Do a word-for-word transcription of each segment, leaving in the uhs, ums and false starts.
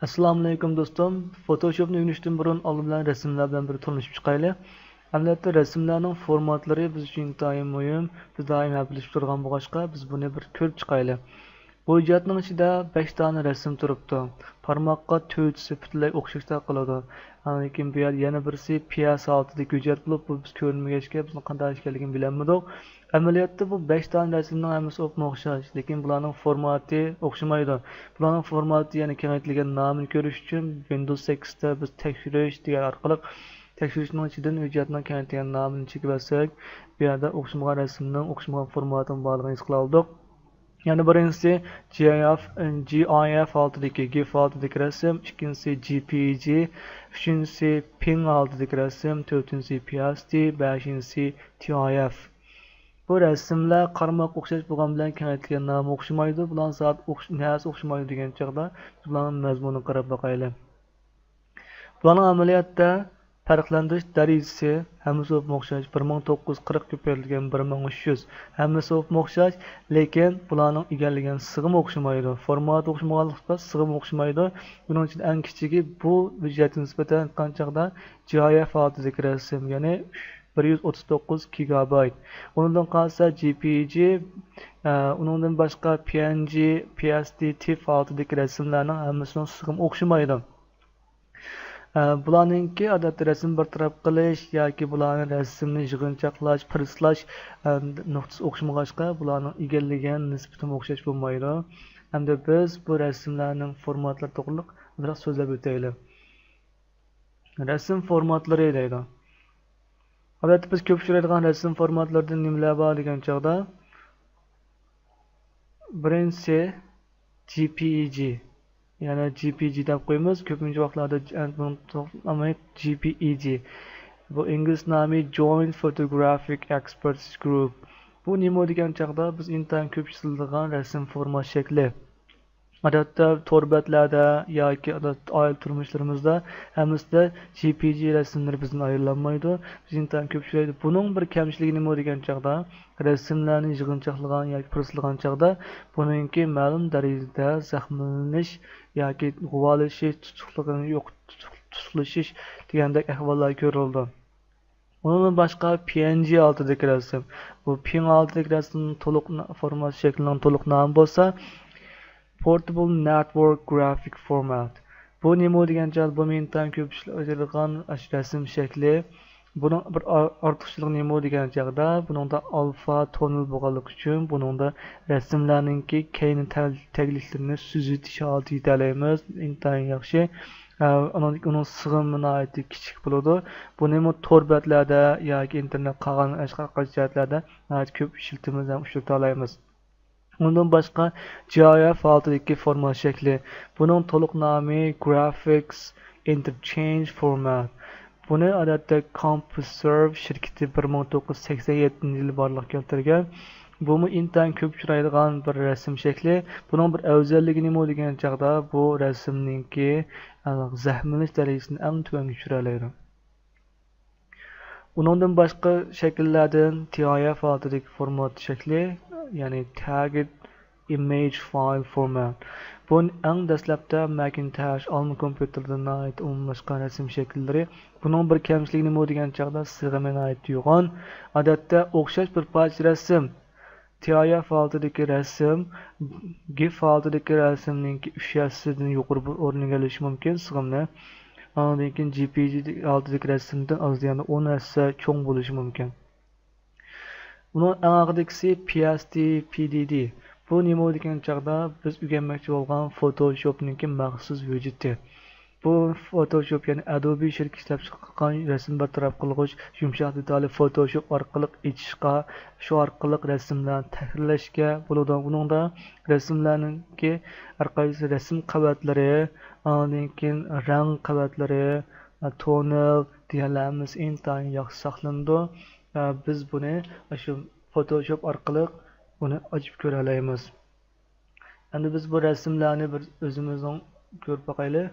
ئەسسالامۇئەلەيكۇم دوستۇم. فوتوشوپنى ئۆگىنىشتىن بۇرۇن ئالدى بىلەن رەسىملەر بىلەن بىر تونۇشۇپ چىقايلى. ئەمەلىيەتتە رەسىملەرنىڭ فورماتلىرى بىز ئۈچۈن ئىنتايىن مۇھىم. بىز دائىم ھەپىلىشىپ تۇرغان بولغاچقا، بىز بۇنى بىر كۆرۈپ چىقايلى. بۇ ھۆججەتنىڭ ئىچىدە بەش دانە رەسىم تۇرۇپتۇ. قارىماققا تۆتىسى پۈتۈنلەي ئوخشاشلا قىلىدۇ. ئاندىن كېيىن بۇ يەردە يەنە بىرسى پىياس ھالىتىدىكى ھۆججەت بولۇپ، بۇ بىز كۆرمىگەچكە، بىزنىڭ قانداق ئىكەنلىكىنى بىلەلمىدۇق. ئەمەلىيەتتە بۇ بەش دانە رەسىمنىڭ ھەممىسى ئوپمۇ ئوخشاش، لېكىن بۇلارنىڭ فورماتى ئوخشىمايدۇ. بۇلارنىڭ فورماتى يەنە كېڭەيتىلگەن نامىنى كۆرۈش ئۈچۈن ۋىندوۋس سەككىزدە بىز تەكشۈرۈش دېگەن ئارقىلىق تەكشۈرۈشنىڭ ئىچىدىن ھۆججەتنىڭ كېڭەيتىلگەن نامىنى چېكىۋەتسەك، بۇ يەردە ئوخشىمىغان رەسىمنىڭ ئوخشىمىغان فورماتىنىڭ بارلىقىنى ھېس قىلالىدۇق. يەنە بىرىنچىسى جىئايئېف، جىئايئېف ھالىتىدىكى، گىف ھالىتىدىكى رەسىم، ئىككىنچىسى جىپىئېيجى، ئۈچىنچىسى پىڭ ھالىتىدىكى رەسىم، تۆتىنچىسى پىئېسدى، بەشىنچىسى تىئايئېف. بۇ رەسىملەر قارىماققا ئوخشاش بولغان بىلەن كېڭەيتىلگەن نامى ئوخشىمايدۇ. بۇلارنىڭ زادى ئوخش-، نەسى ئوخشىمايدۇ دېگەن چاغدا بىز بۇلارنىڭ مەزمۇنىغا قاراپ باقايلى. بۇلارنىڭ ئەمەلىيەتتە پەرقلەندۈرۈش دەرىجىسى ھەممىسى بولۇپمۇ ئوخشاش، بىر مىڭ توققۇز يۈز قىرىق كۆپەيتىلگەن بىر مىڭ ئۈچ يۈز، ھەممىسى بولۇپمۇ ئوخشاش، لېكىن بۇلارنىڭ ئىگىلىگەن سىغىمى ئوخشىمايدۇ، فورماتى ئوخشىمىغانلىقتا سىغىمى ئوخشىمايدۇ. بۇنىڭ ئىچىدە ئەڭ كىچىكى بۇ ھۆججەتكە نىسبەتەن ئېيتقان چاغدا جىئايئېف ھالىتىدىكى رەسىم، يەنى بىر يۈز ئوتتۇز توققۇز گىگابايت. ئۇنىڭدىن قالسا جىپىئېيجى، ئە، ئۇنىڭدىن باشقا پىئېنجى، پىئېسدى، تىف ھالىتىدىكى رەسىملەرنىڭ ھەممىسىنىڭ سىغىمى ئوخشىمايدۇ. ئە، بۇلارنىڭكى ئادەتتە رەسىم بىر تەرەپ قىلىش ياكى بۇلارنى رەسىمنى يىغىنچاقلاش، پىرسلاش، ئە، نۇقتىسى ئوخشىمىغاچقا، بۇلارنىڭ ئىگىلىگەن نىسبىتىمۇ ئوخشاش بولمايدۇ. ئەمدى بىز بۇ رەسىملەرنىڭ فورماتلىرى توغرىلىق ئازراق سۆزلەپ ئۆتەيلى. رەسىم فورماتلىرى دەيدۇ. ئادەتتە بىز كۆپ ئۇچرايدىغان رەسىم فورماتلىرىدىن نېمىلەر بار دېگەن چاغدا، بىرىنچىسى جىپىئېيجى، يەنى جىپىئېيجى دەپ قويىمىز. كۆپىنچە ۋاقىتلاردا جىپىئېيجى. بۇ ئىنگلىز نامى Joint Photographic Experts Group. بۇ نېمە دېگەن چاغدا بىز ئىنتايىن كۆپ ئىشلىتىدىغان رەسىم فورمات شەكلى. ئادەتتە تور بەتلەردە ياكى ئادەتتە ئائىلە تۇرمۇشلىرىمىزدا ھەممىسىدە جىپىئېيجى رەسىملىرى بىزدىن ئايرىلالمايدۇ. بىز ئىنتايىن كۆپ ئۇچرايدۇ. بۇنىڭ بىر كەمچىلىكى نېمە دېگەن چاغدا، رەسىملەرنى يىغىنچاقلىغان ياكى پىرسلىغان چاغدا بۇنىڭكى مەلۇم دەرىجىدە زەخىملىنىش ياكى غۇۋالىشىش، تۇتۇقلۇقىنى يوق، تۇتۇق-، تۇتۇقلىشىش دېگەندەك ئەھۋاللار كۆرۈلىدۇ. ئۇنىڭدىن باشقا پىئېنجى ھالىتىدىكى رەسىم. بۇ پىڭ ھالىتىدىكى رەسىمنىڭ تولۇق نا-، فورمات شەكلىنىڭ تولۇق نامى بولسا Portable Network Graphic Format. بۇ نېمە دېگەن چاغدا، بۇ ئىنتايىن كۆپ ئىشلىتىلىدىغان ئاشۇ رەسىم شەكلى. بۇنىڭ بىر ئار-، ئارتۇقچىلىقى نېمە دېگەن چاغدا، بۇنىڭدا ئالفا تونېل بولغانلىقى ئۈچۈن، بۇنىڭدا رەسىملەرنىڭكى كەينى تەل-، تەگلىكلىرىنى سۈزۈۋېتىش ھالىتىگە يېتەلەيمىز. ئىنتايىن ياخشى. ئە، ئۇنىڭ، ئۇنىڭ سىغىمى ناھايىتى كىچىك بولىدۇ. بۇنىمۇ تور بەتلەردە ياكى ئىنتېرنېت قالغان ھەرقايسى جەھەتلەردە ناھايىتى كۆپ ئىشلىتىمىز ھەم ئۇچرىتالايمىز. ئۇنىڭدىن باشقا جىئايئېف ھالىتىدىكى فورمات شەكلى. بۇنىڭ تولۇق نامى Graphics Interchange Format. بۇنى ئادەتتە CompuServe شىركىتى بىر مىڭ توققۇز يۈز سەكسەن يەتتىنچى يىلى بارلىققا كەلتۈرگەن. بۇمۇ ئىنتايىن كۆپ ئۇچرايدىغان بىر رەسىم شەكلى. بۇنىڭ بىر ئەۋزەللىكى نېمە دېگەن چاغدا، بۇ رەسىمنىڭكى، ئە، زەخىملىنىش دەرىجىسىنى ئەڭ تۆۋەنگە چۈشۈرەلەيدۇ. ئۇنىڭدىن باشقا شەكىللەردىن تىئايئېف ھالىتىدىكى فورمات شەكلى، يەنى Target Image File Format. بۇ ئەڭ دەسلەپتە مەكىنتاش، ئالما كومپيۇتېردا ناھايىتى ئومۇملاشقان رەسىم شەكىللىرى. بۇنىڭ بىر كەمچىلىكى نېمە دېگەن چاغدا، سىغىمى ناھايىتى يوغان. ئادەتتە ئوخشاش بىر پارچە رەسىم، تىئايئېف ھالىتىدىكى رەسىم، گىف ھالىتىدىكى رەسىمنىڭكى ئۈچ ھەسسىدىن يۇقىرى بىر ئورۇن ئىگىلىشى مۇمكىن سىغىمنى. ئاندىن كېيىن جىپىئېيجى ھالىتىدىكى رەسىمدىن ئاز دېگەندە ئون ھەسسە چوڭ بولۇشى مۇمكىن. ئۇنىڭ ئەڭ ئاخىرىدىكىسى پىئېسدى، پىدىدى. بۇ نېمە دېگەن چاغدا، بىز ئۆگەنمەكچى بولغان فوتوشوپنىڭكى مەخسۇس ھۆججىتى. بۇ فوتوشوپ، يەنى ئەدوبى شىركىتى ئىشلەپچىقارغان رەسىم بىر تەرەپ قىلغۇچ يۇمشاق دېتالى فوتوشوپ ئارقىلىق ئېچىشقا، شۇ ئارقىلىق رەسىملەرنى تەھرىرلەشكە بولىدۇ. بۇنىڭدا رەسىملەرنىڭكى ھەرقايسى رەسىم قەۋەتلىرى، ئاندىن كېيىن رەڭ قەۋەتلىرى، تونېل دېگەنلەر ھەممىسى ئىنتايىن ياخشى ساقلىنىدۇ. بىز بۇنى ئاشۇ فوتوشوپ ئارقىلىق بۇنى ئاچىپ كۆرەلەيمىز. ئەمدى بىز بۇ رەسىملەرنى بىر ئۆزىمىزنىڭ كۆرۈپ باقايلى.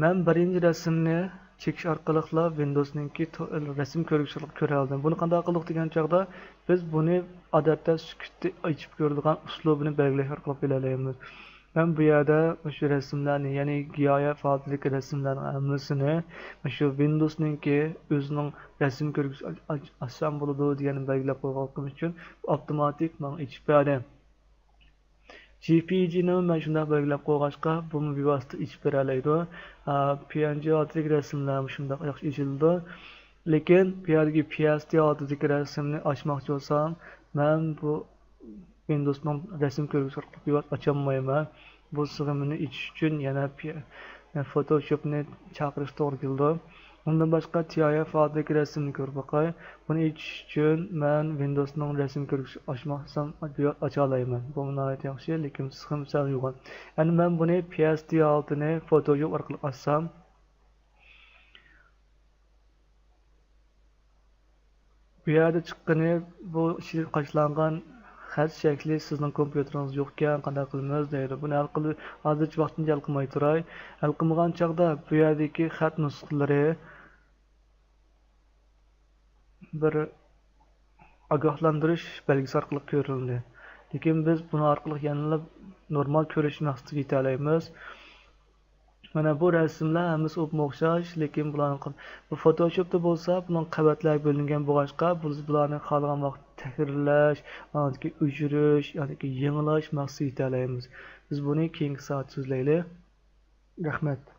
مەن بىرىنچى رەسىمنى چېكىش ئارقىلىقلا ۋىندوسنىڭكى تو-، رەسىم كۆرگۈچ ئارقىلىق كۆرەلىدىم. بۇنى قانداق قىلدۇق دېگەن چاغدا، بىز بۇنى ئادەتتە سۈكۈتتە ئېچىپ كۆرىدىغان ئۇسلۇبىنى بەلگىلەش ئارقىلىق بىلەلەيمىز. مەن بۇ يەردە مۇشۇ رەسىملەرنى، يەنى گىياھە ھالىتىدىكى رەسىملەرنىڭ ھەممىسىنى مۇشۇ ۋىندوسنىڭكى ئۆزىنىڭ رەسىم كۆرگۈچ ئاچ-، ئاچسام بولىدۇ دېگەننى بەلگىلەپ قويغانلىقىم ئۈچۈن ئاپتوماتىك ماڭا ئېچىپ بەردى. جي پى ئېي جىنى مەن شۇنداق بەلگىلەپ قويغاچقا، بۇمۇ بىۋاسىتە ئېچىپ بېرەلەيدۇ. ئا، پى ئېن جى ھالىتىدىكى رەسىملەرمۇ شۇنداق ياخشى ئېچىلىدۇ. لېكىن بۇ يەردىكى پى ئېس دى ھالىتىدىكى رەسىمنى ئاچماقچى بولسام، مەن بۇ ۋىندوسنىڭ رەسىم كۆرگۈچى ئارقىلىق بىۋاسىتە ئاچالمايمەن. بۇ سىغىمنى ئېچىش ئۈچۈن يەنە پى-، فوتوشوپنى چاقىرىش توغرا كېلىدۇ. ئۇندىن باشقا تى ئاي ئېف ئادىدىكى رەسىمنى كۆرۈپ باقاي. بۇنى ئېچىش ئۈچۈن مەن ۋىندوسنىڭ رەسىم كۆرگۈچى ئاچماقچىسام ئاچالايمەن. بۇمۇ ناھايىتى ياخشى، لېكىن سىخىم سەل يوغان. يەنى مەن بۇنى پى ئېس دى ھالىتىنى فوتوشوپ ئارقىلىق ئاچسام، بۇ يەردە چىققىنى، بۇ ئىچىگە قاچىلانغان خەت شەكلى سىزنىڭ كومپيۇتېرىڭىزدا يوقكەن، قانداق قىلىمىز دەيدۇ. بۇنى ھەل قىل-، ھازىرچە ۋاقتىنچە ھەل قىلماي تۇراي. ھەل قىلمىغان چاغدا بۇ يەردىكى خەت نۇسخىلىرى بىر ئاگاھلاندۇرۇش بەلگىسى ئارقىلىق كۆرۈلدى. لېكىن بىز بۇنىڭ ئارقىلىق يەنىلا نورمال كۆرۈش مەقسىتىگە يېتەلەيمىز. مانا بۇ رەسىملەر ھەممىسى ئوپمۇ ئوخشاش، لېكىن بۇلارنىڭ قا-، بۇ فوتوشوپتا بولسا بۇنىڭ قەۋەتلەرگە بۆلۈنگەن بولغاچقا، بۇ-، بۇلارنى خالىغان ۋاقىت تەھرىرلەش، ئاندىن كېيىن ئۆچۈرۈش، ئاندىن كېيىن يېڭىلاش مەقسىتىگە يېتەلەيمىز. بىز بۇنى كېيىنكى سائەتتە سۆزلەيلى. رەھمەت.